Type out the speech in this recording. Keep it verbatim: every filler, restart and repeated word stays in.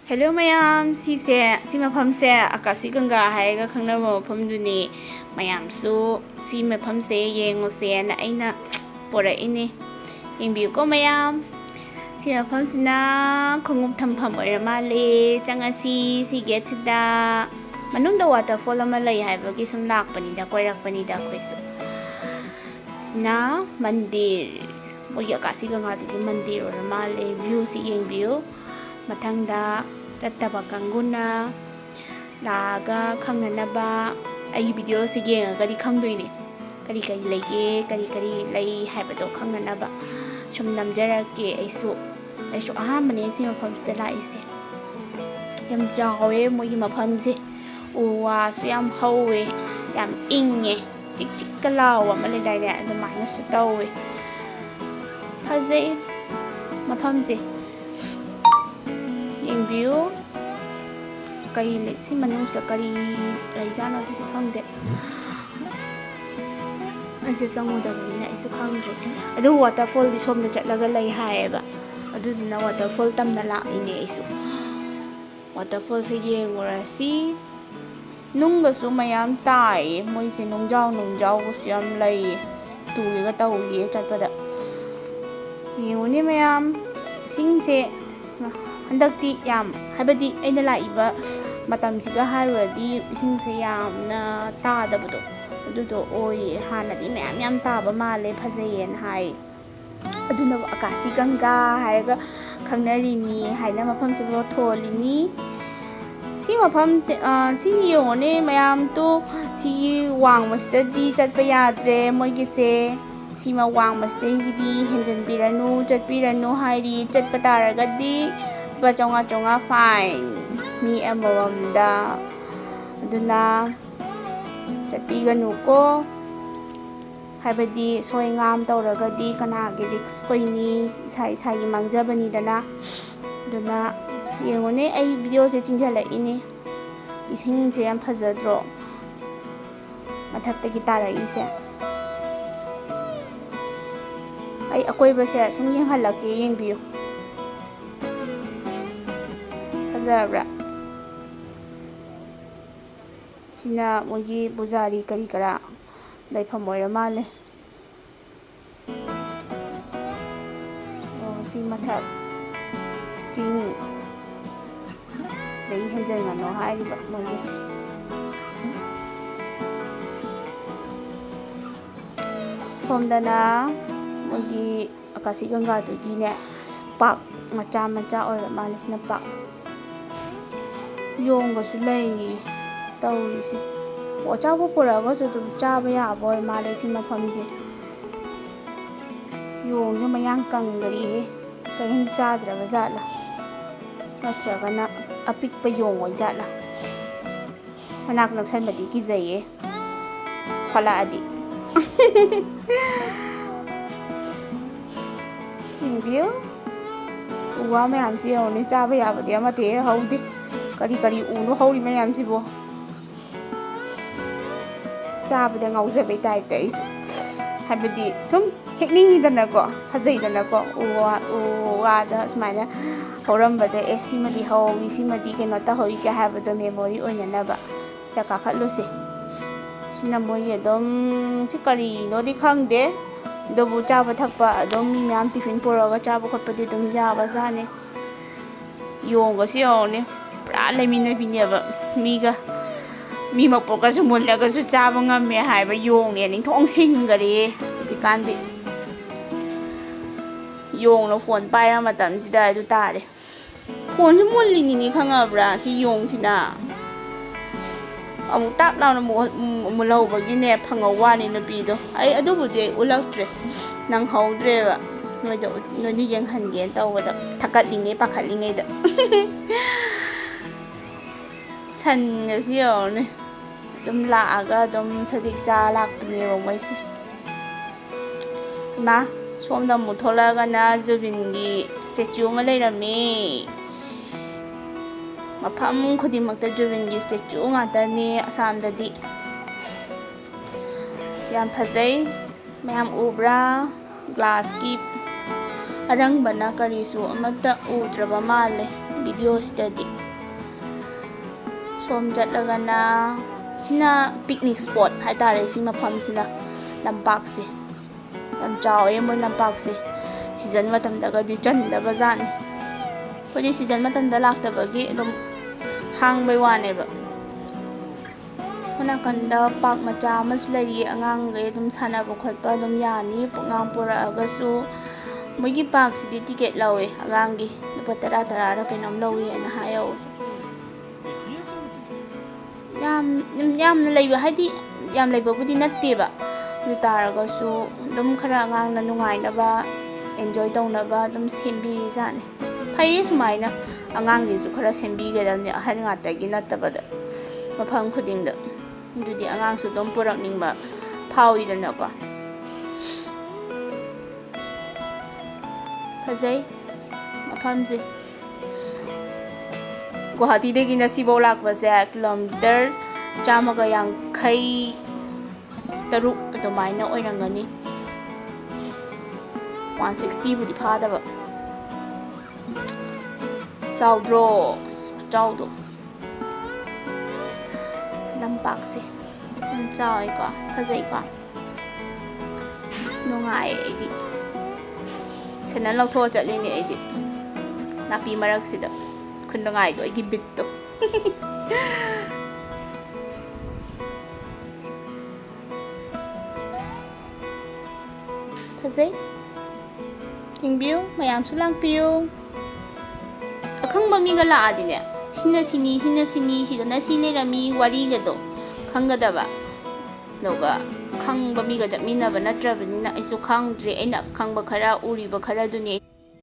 Hello ꯃꯌꯥꯝ, ꯁꯤꯁꯦ, ꯁꯤ ꯃꯐꯝꯁꯦ ꯑꯀꯥꯁꯤ ꯒꯪꯒꯥ ꯍꯥꯏꯔꯒ ꯈꯪꯅꯕ ꯃꯐꯝꯗꯨꯅꯤ꯫ ꯃꯌꯥꯝꯁꯨ ꯁꯤ ꯃꯐꯝꯁꯦ ꯌꯦꯡꯉꯨꯁꯦꯅ ꯑꯩꯅ ꯄꯣꯔꯛꯏꯅꯦ꯫ ꯌꯦꯡꯕꯤꯌꯨꯀꯣ ꯃꯌꯥꯝ꯫ ꯁꯤ ꯃꯐꯝꯁꯤꯅ ꯈꯣꯡꯎꯞ ꯊꯝꯐꯝ ꯑꯣꯏꯔ ꯃꯥꯜꯂꯦ꯫ ꯆꯪꯉꯁꯤ ꯁꯤ ꯒꯦꯠꯁꯤꯗ꯫ ꯃꯅꯨꯡꯗ waterfall ꯑꯃ ꯂꯩ ꯍꯥꯏꯕꯒꯤ ꯁꯨꯝ ꯂꯥꯛꯄꯅꯤꯗ, ꯀꯣꯏꯔꯛꯄꯅꯤꯗ ꯑꯩꯈꯣꯏꯁꯨ꯫ ꯁꯤꯅ ꯃꯟꯗꯤꯔ, ꯃꯣꯏꯒꯤ ꯑꯀꯥꯁꯤ ꯒꯪꯒꯥꯗꯨꯒꯤ ꯃꯟꯗꯤꯔ ꯑꯣꯏꯔ ꯃꯥꯜꯂꯦ꯫ Viewꯁꯤ ꯌꯦꯡꯕꯤꯌꯨ꯫ ꯃꯊꯪꯗ ꯆꯠꯇꯕ ꯀꯥꯡꯕꯨꯅ ꯂꯥꯛꯑꯒ ꯈꯪꯅꯅꯕ, ꯑꯩꯒꯤ videoꯁꯤ ꯌꯦꯡꯉꯒꯗꯤ ꯈꯪꯗꯣꯏꯅꯦ ꯀꯔꯤ ꯀꯔꯤ ꯂꯩꯒꯦ, ꯀꯔꯤ ꯀꯔꯤ ꯂꯩ ꯍꯥꯏꯕꯗꯣ ꯈꯪꯅꯅꯕ ꯁꯨꯝ ꯅꯝꯖꯔꯛꯀꯦ꯫ ꯑꯩꯁꯨ, ꯑꯩꯁꯨ ꯑꯍꯥꯟꯕꯅꯦ ꯁꯤ ꯃꯐꯝꯁꯤꯗ ꯂꯥꯛꯏꯁꯦ꯫ ꯌꯥꯝ ꯆꯥꯎꯋꯦ ꯃꯣꯏꯒꯤ ꯃꯐꯝꯁꯦ, ꯎ ꯋꯥꯁꯨ ꯌꯥꯝ ꯍꯧꯋꯦ, ꯌꯥꯝ ꯏꯪꯉꯦ, ꯆꯤꯛ ꯆꯤꯛꯀ ꯂꯥꯎꯕ ꯑꯃ ꯂꯩꯗꯥꯏꯅꯦ, ꯑꯗꯨꯃꯥꯏꯅꯁꯨ ꯇꯧꯋꯦ꯫ ꯐꯖꯩ ꯃꯐꯝꯁꯦ꯫ ꯌꯦꯡꯕꯤꯌꯨ꯫ ꯀꯔꯤ ꯂꯩ-, ꯁꯤ ꯃꯅꯨꯡꯁꯤꯗ ꯀꯔꯤ ꯂꯩꯖꯥꯠꯅꯣ ꯑꯗꯨꯗꯤ ꯈꯪꯗꯦ꯫ ꯑꯩꯁꯨ ꯆꯪꯉꯨꯗꯕꯅꯤꯅ ꯑꯩꯁꯨ ꯈꯪꯗ꯭ꯔꯦ꯫ ꯑꯗꯨ waterfallꯗꯤ ꯁꯣꯝꯗ ꯆꯠꯂꯒ ꯂꯩ ꯍꯥꯏꯌꯦꯕ꯫ ꯑꯗꯨꯗꯨꯅ waterfall ꯇꯝꯅ ꯂꯥꯛꯏꯅꯦ ꯑꯩꯁꯨ꯫ Waterfallꯁꯦ ꯌꯦꯡꯉꯨꯔꯁꯤ꯫ ꯅꯨꯡꯒꯁꯨ ꯃꯌꯥꯝ ꯇꯥꯏꯌꯦ꯫ ꯃꯣꯏꯁꯦ ꯅꯨꯡꯖꯥꯎ ꯅꯨꯡꯖꯥꯎꯒꯁꯨ ꯌꯥꯝ ꯂꯩꯌꯦ꯫ ꯇꯨꯒꯦꯒ ꯇꯧꯔꯤꯌꯦ ꯆꯠꯄꯗ꯫ ꯌꯦꯡꯉꯨꯅꯦ ꯃꯌꯥꯝ, ꯏꯁꯤꯡꯁꯦ ꯍꯟꯗꯛꯇꯤ ꯌꯥꯝ, ꯍꯥꯏꯕꯗꯤ ꯑꯩꯅ ꯂꯥꯛꯏꯕ ꯃꯇꯝꯁꯤꯒ ꯍꯥꯏꯔꯨꯔꯗꯤ ꯏꯁꯤꯡꯁꯦ ꯌꯥꯝꯅ ꯇꯥꯗꯕꯗꯣ ꯑꯗꯨꯗꯣ ꯑꯣꯏꯌꯦ꯫ ꯍꯥꯟꯅꯗꯤ ꯃꯌꯥꯝ ꯌꯥꯝ ꯇꯥꯕ ꯃꯥꯜꯂꯦ, ꯐꯖꯩꯌꯦꯅ ꯍꯥꯏ꯫ ꯑꯗꯨꯅ ꯑꯀꯥꯁꯤ ꯒꯪꯒꯥ ꯍꯥꯏꯔꯒ ꯈꯪꯅꯔꯤꯅꯤ ꯍꯥꯏꯅ ꯃꯐꯝꯁꯤꯕꯨ ꯊꯣꯜꯂꯤꯅꯤ꯫ ꯁꯤ ꯃꯐꯝꯁꯦ, ꯑ, ꯁꯤ ꯌꯦꯡꯉꯨꯅꯦ ꯃꯌꯥꯝ ꯇꯨ, ꯁꯤꯒꯤ ꯋꯥꯡꯃꯁꯤꯗꯗꯤ ꯆꯠꯄ ꯌꯥꯗ꯭ꯔꯦ ꯃꯣꯏꯒꯤꯁꯦ꯫ ꯁꯤꯃ ꯋꯥꯡꯃꯁꯤꯗꯒꯤꯗꯤ ꯍꯦꯟꯖꯟꯕꯤꯔꯅꯨ, ꯆꯠꯄꯤꯔꯅꯨ ꯍꯥꯏꯔꯤ꯫ ꯆꯠꯄ ꯇꯥꯔꯒꯗꯤ ꯂꯨꯄꯥ ꯆꯥꯝꯃꯉꯥ ꯆꯥꯝꯃꯉꯥ fine ꯃꯤ ꯑꯃꯃꯝꯗ꯫ ꯑꯗꯨꯅ ꯆꯠꯄꯤꯒꯅꯨꯀꯣ꯫ ꯍꯥꯏꯕꯗꯤ ꯁꯣꯏ ꯉꯥꯝ ꯇꯧꯔꯒꯗꯤ ꯀꯅꯥꯒꯤ risk ꯑꯣꯏꯅꯤ? ꯏꯁꯥ ꯏꯁꯥꯒꯤ ꯃꯥꯡꯖꯕꯅꯤꯗꯅ꯫ ꯑꯗꯨꯅ ꯌꯦꯡꯉꯨꯅꯦ, ꯑꯩ videoꯁꯦ ꯆꯤꯡꯁꯤꯜꯂꯛꯏꯅꯦ꯫ ꯏꯁꯤꯡꯁꯦ ꯌꯥꯝ ꯐꯖꯗ꯭ꯔꯣ? ꯃꯊꯛꯇꯒꯤ ꯇꯥꯔꯛꯏꯁꯦ꯫ ꯑꯩ ꯑꯀꯣꯏꯕꯁꯦ ꯁꯨꯝ ꯌꯦꯡꯍꯜꯂꯛꯀꯦ, ꯌꯦꯡꯕꯤꯌꯨ꯫ ꯐꯖꯕ꯭ꯔꯥ? ꯁꯤꯅ ꯃꯣꯏꯒꯤ ꯄꯨꯖꯥꯔꯤ ꯀꯔꯤ ꯀꯔꯥ ꯂꯩꯐꯝ ꯑꯣꯏꯔ ꯃꯥꯜꯂꯦ꯫ ꯑꯣ, ꯁꯤ ꯃꯊꯛ ꯆꯤꯡ ꯗꯒꯤ ꯍꯦꯟꯖꯟꯒꯅꯣ ꯍꯥꯏꯔꯤꯕ ꯃꯣꯏꯒꯤꯁꯦ꯫ ꯁꯣꯝꯗꯅ ꯃꯣꯏꯒꯤ ꯑꯀꯥꯁꯤ ꯒꯪꯒꯥꯗꯨꯒꯤꯅꯦ, ꯄꯥꯛ ꯃꯆꯥ ꯃꯆꯥ ꯑꯣꯏꯕ ꯃꯥꯜꯂꯦ꯫ ꯁꯤꯅ ꯄꯥꯛ ꯌꯣꯡꯒꯁꯨ ꯂꯩꯔꯤ ꯇꯧꯔꯤꯁꯦ꯫ ꯑꯣ, ꯑꯆꯥꯄꯣꯠ ꯄꯨꯔꯛꯑꯒꯁꯨ ꯑꯗꯨꯝ ꯆꯥꯕ ꯌꯥꯕ ꯑꯣꯏ ꯃꯥꯜꯂꯦ ꯁꯤ ꯃꯐꯝꯁꯦ꯫ ꯌꯣꯡꯁꯦ ꯃꯌꯥꯡ ꯀꯪꯈ꯭ꯔꯦꯍꯦ꯫ ꯀꯔꯤꯝ ꯆꯥꯗ꯭ꯔꯕ ꯖꯥꯠꯂꯥ? ꯅꯠꯇ꯭ꯔꯒꯅ ꯑꯄꯤꯛꯄ ꯌꯣꯡ ꯑꯣꯏ ꯖꯥꯠꯂꯥ? ꯃꯅꯥꯛ ꯅꯛꯁꯟꯕꯗꯤ ꯀꯤꯖꯩꯌꯦ꯫ ꯈꯣꯠꯂꯛꯑꯗꯤ꯫ ꯌꯦꯡꯕꯤꯌꯨ꯫ ꯎ ꯋꯥ ꯃꯌꯥꯝꯁꯤ ꯌꯦꯡꯉꯨꯅꯦ, ꯆꯥꯕ ꯌꯥꯕꯗꯤ ꯑꯃꯠꯇ ꯍꯦꯛ ꯍꯧꯗꯦ꯫ ꯀꯔꯤ ꯀꯔꯤ ꯎꯅꯣ ꯍꯧꯔꯤ ꯃꯌꯥꯝꯁꯤꯕꯣ? ꯆꯥꯕꯗ ꯉꯥꯎꯖꯕꯩ ꯇꯥꯏꯞꯇ ꯑꯩꯁꯨ, ꯍꯥꯏꯕꯗꯤ ꯁꯨꯝ ꯍꯦꯛꯅꯤꯡꯉꯤꯗꯅꯀꯣ, ꯐꯖꯩꯗꯅꯀꯣ, ꯎ ꯋꯥ, ꯎ ꯋꯥꯗ ꯁꯨꯃꯥꯏꯅ ꯍꯧꯔꯝꯕꯗ, "ꯑꯦ, ꯁꯤꯃꯗꯤ ꯍꯧꯍꯧꯋꯤ, ꯁꯤꯃꯗꯤ ꯀꯩꯅꯣ ꯇꯧꯍꯧꯋꯤꯒ" ꯍꯥꯏꯕꯗꯣ memory ꯑꯣꯏꯅꯅꯕ꯫ ꯁꯤꯗ ꯀꯥꯈꯠꯂꯨꯁꯦ꯫ ꯁꯤꯅ ꯃꯣꯏꯒꯤ ꯑꯗꯨꯝ, ꯁꯤ ꯀꯔꯤꯅꯣꯗꯤ ꯈꯪꯗꯦ, ꯑꯗꯨꯕꯨ ꯆꯥꯕ ꯊꯛꯄ ꯑꯗꯨꯝ ꯃꯤ ꯃꯌꯥꯝ tiffin ꯄꯨꯔꯛꯑꯒ ꯆꯥꯕ ꯈꯣꯠꯄꯗꯤ ꯑꯗꯨꯝ ꯌꯥꯕꯖꯥꯠꯅꯤ꯫ ꯌꯣꯡꯒꯁꯤ ꯌꯦꯡꯉꯨꯅꯦ, ꯄꯨꯔꯥ ꯂꯩꯃꯤꯟꯅꯕꯤꯅꯦꯕ ꯃꯤꯒ꯫ ꯃꯤ ꯃꯄꯣꯛꯀꯁꯨ ꯃꯨꯜꯂꯒꯁꯨ ꯆꯥꯕ ꯉꯝꯃꯦ ꯍꯥꯏꯕ ꯌꯣꯡꯅꯦꯅ ꯏꯟꯊꯣꯛ ꯁꯤꯡꯈꯔꯦ ꯍꯧꯖꯤꯛꯀꯥꯟꯗꯤ꯫ ꯌꯣꯡꯅ phone ꯄꯥꯏꯔ ꯃꯇꯝꯁꯤꯗ ꯑꯗꯨ ꯇꯥꯔꯦ꯫ Phoneꯁꯨ ꯃꯨꯜꯂꯤꯅꯤꯅꯦ, ꯈꯪꯉꯕ꯭ꯔꯥ? ꯁꯤ ꯌꯣꯡꯁꯤꯅ꯫ ꯑꯃꯨꯛ ꯇꯥꯞ ꯂꯥꯎꯅ ꯃꯨ-, ꯃꯨ-, ꯃꯨꯜꯍꯧꯕꯒꯤꯅꯦ, ꯐꯪꯍꯧ ꯋꯥꯅꯤ ꯅꯨꯄꯤꯗꯣ꯫ ꯑꯩ ꯑꯗꯨꯕꯨꯗꯤ ꯑꯩ ꯎꯠꯂꯛꯇ꯭ꯔꯦ, ꯅꯪꯍꯧꯗ꯭ꯔꯦꯕ꯫ ꯅꯣꯏꯗ ꯎꯠ-, ꯅꯣꯏꯗ ꯌꯦꯡꯍꯟꯒꯦꯅ ꯇꯧꯕꯗ, ꯊꯛꯀꯠꯂꯤꯉꯩ ꯄꯥꯈꯠꯂꯤꯉꯩꯗ꯫ ꯁꯟꯒꯁꯤ ꯌꯦꯡꯉꯨꯅꯦ, ꯑꯗꯨꯝ ꯂꯥꯛꯑꯒ ꯑꯗꯨꯝ ꯁꯖꯤꯛ ꯆꯥ ꯂꯥꯛꯄꯅꯦꯕ ꯃꯣꯏꯁꯦ꯫ ꯏꯃꯥ, ꯁꯣꯝꯗ ꯑꯃꯨꯛ ꯊꯣꯛꯂꯛꯑꯒꯅ ꯖꯨꯕꯤꯟꯒꯤ statue ꯑꯃ ꯂꯩꯔꯝꯃꯦ꯫ ꯃꯐꯝ ꯈꯨꯗꯤꯡꯃꯛꯇ ꯖꯨꯕꯤꯟꯒꯤ statue ꯉꯥꯛꯇꯅꯦ ꯑꯁꯥꯝꯗꯗꯤ꯫ ꯌꯥꯝ ꯐꯖꯩ꯫ ꯃꯌꯥꯝ ꯎꯕ꯭ꯔꯥ? Glassꯀꯤ ꯑꯔꯪꯕꯅ ꯀꯔꯤꯁꯨ ꯑꯃꯠꯇ ꯎꯗ꯭ꯔꯕ ꯃꯥꯜꯂꯦ꯫ ꯚꯤꯗꯤꯑꯣꯁꯤꯗꯗꯤ꯫ ꯁꯣꯝ ꯆꯠꯂꯒꯅ, ꯁꯤꯅ picnic spot ꯍꯥꯏꯇꯥꯔꯦ, ꯁꯤ ꯃꯐꯝꯁꯤꯅ, ꯂꯝꯄꯥꯛꯁꯦ꯫ ꯌꯥꯝ ꯆꯥꯎꯋꯦ ꯃꯣꯏ ꯂꯝꯄꯥꯛꯁꯦ꯫ ꯁꯤꯖꯟ ꯃꯇꯝꯗꯒꯗꯤ ꯆꯟꯗꯕ ꯖꯥꯠꯅꯤ꯫ ꯑꯩꯈꯣꯏꯗꯤ ꯁꯤꯖꯟ ꯃꯇꯝꯗ ꯂꯥꯛꯇꯕꯒꯤ ꯑꯗꯨꯝ ꯍꯥꯡꯕꯩ ꯋꯥꯅꯦꯕ꯫ ꯁꯣꯝ ꯅꯥꯀꯟꯗ ꯄꯥꯔꯛ ꯃꯆꯥ ꯑꯃꯁꯨ ꯂꯩꯔꯤ, ꯑꯉꯥꯡꯈꯩ ꯑꯗꯨꯝ ꯁꯥꯟꯅꯕ ꯈꯣꯠꯄ ꯑꯗꯨꯝ ꯌꯥꯅꯤ꯫ ꯑꯉꯥꯡ ꯄꯨꯔꯛꯑꯒꯁꯨ ꯃꯣꯏꯒꯤ ꯄꯥꯔꯛꯁꯤꯗꯤ ꯇꯤꯀꯦꯠ ꯂꯧꯋꯦ, ꯑꯉꯥꯡꯒꯤ ꯂꯨꯄꯥ ꯇꯔꯥ ꯇꯔꯥꯔ ꯀꯩꯅꯣꯝ ꯂꯧꯋꯦꯅ ꯍꯥꯏꯍꯧꯋꯦ꯫ ꯌꯥꯝ, ꯌꯥꯝꯅ ꯂꯩꯕ ꯍꯥꯏꯗꯤ ꯌꯥꯝ ꯂꯩꯕꯕꯨꯗꯤ ꯅꯠꯇꯦꯕ, ꯑꯗꯨ ꯇꯥꯔꯒꯁꯨ ꯑꯗꯨꯝ ꯈꯔ ꯑꯉꯥꯡꯅ ꯅꯨꯡꯉꯥꯏꯅꯕ, enjoy ꯇꯧꯅꯕ ꯑꯗꯨꯝ ꯁꯦꯝꯕꯤꯔꯤꯖꯥꯠꯅꯤ꯫ ꯐꯩꯌꯦ ꯁꯨꯃꯥꯏꯅ, ꯑꯉꯥꯡꯒꯤꯁꯨ ꯈꯔ ꯁꯦꯝꯕꯤꯒꯗꯕꯅꯤ, ꯑꯍꯟ ꯉꯥꯛꯇꯒꯤ ꯅꯠꯇꯕꯗ, ꯃꯐꯝ ꯈꯨꯗꯤꯡꯗ꯫ ꯑꯗꯨꯗꯤ ꯑꯉꯥꯡꯁꯨ ꯑꯗꯨꯝ ꯄꯨꯔꯛꯅꯤꯡꯕ ꯐꯥꯎꯏꯗꯅꯀꯣ꯫ ꯐꯖꯩ ꯃꯐꯝꯁꯦ꯫ ꯒꯨꯋꯥꯍꯥꯇꯤꯗꯒꯤꯅ ꯁꯤꯐꯧ ꯂꯥꯛꯄꯁꯦ ꯀꯤꯂꯣꯃꯤꯇꯔ ꯆꯥꯝꯃꯒ ꯌꯥꯡꯈꯩ ꯇꯔꯨꯛ ꯑꯗꯨꯃꯥꯏꯅ ꯑꯣꯏꯔꯝꯒꯅꯤ꯫ One sixty ꯕꯨꯗꯤ ꯐꯥꯗꯕ꯫ ꯆꯥꯎꯗ꯭ꯔꯣ? ꯑꯁ, ꯆꯥꯎꯗꯣ꯫ ꯂꯝꯄꯥꯛꯁꯦ ꯌꯥꯝ ꯆꯥꯎꯋꯦꯀꯣ, ꯐꯖꯩꯀꯣ꯫ ꯅꯨꯡꯉꯥꯏꯌꯦ ꯑꯩꯗꯤ꯫ ꯁꯦꯟꯗꯜ ꯂꯧꯊꯣꯛꯑ ꯆꯠꯂꯤꯅꯦ ꯑꯩꯗꯤ ꯅꯥꯄꯤ ꯃꯔꯛꯁꯤꯗ꯫ ꯈꯨꯅꯨꯡꯉꯥꯏꯗꯣ, ꯑꯩꯒꯤ ꯕꯤꯠꯇꯣ꯫ ꯐꯖꯩ꯫ ꯌꯦꯡꯕꯤꯌꯨ, ꯃꯌꯥꯝꯁꯨ ꯂꯥꯛꯄꯤꯌꯨ꯫ ꯑꯈꯪꯕ ꯃꯤꯒ ꯂꯥꯛꯑꯗꯤꯅꯦ, ꯁꯤꯅ ꯁꯤꯅꯤ, ꯁꯤꯅ ꯁꯤꯅꯤ, ꯁꯤꯗꯅ ꯁꯤ ꯂꯩꯔꯝꯃꯤ ꯋꯥꯔꯤꯒꯗꯣ ꯈꯪꯒꯗꯕ꯫ ꯑꯗꯨꯒ ꯈꯪꯕ ꯃꯤꯒ ꯆꯠꯃꯤꯟꯅꯕ ꯅꯠꯇ꯭ꯔꯕꯅꯤꯅ ꯑꯩꯁꯨ ꯈꯪꯗ꯭ꯔꯦ꯫ ꯑꯩꯅ ꯈꯪꯕ ꯈꯔ, ꯎꯔꯤꯕ ꯈꯔꯗꯨꯅꯦ꯫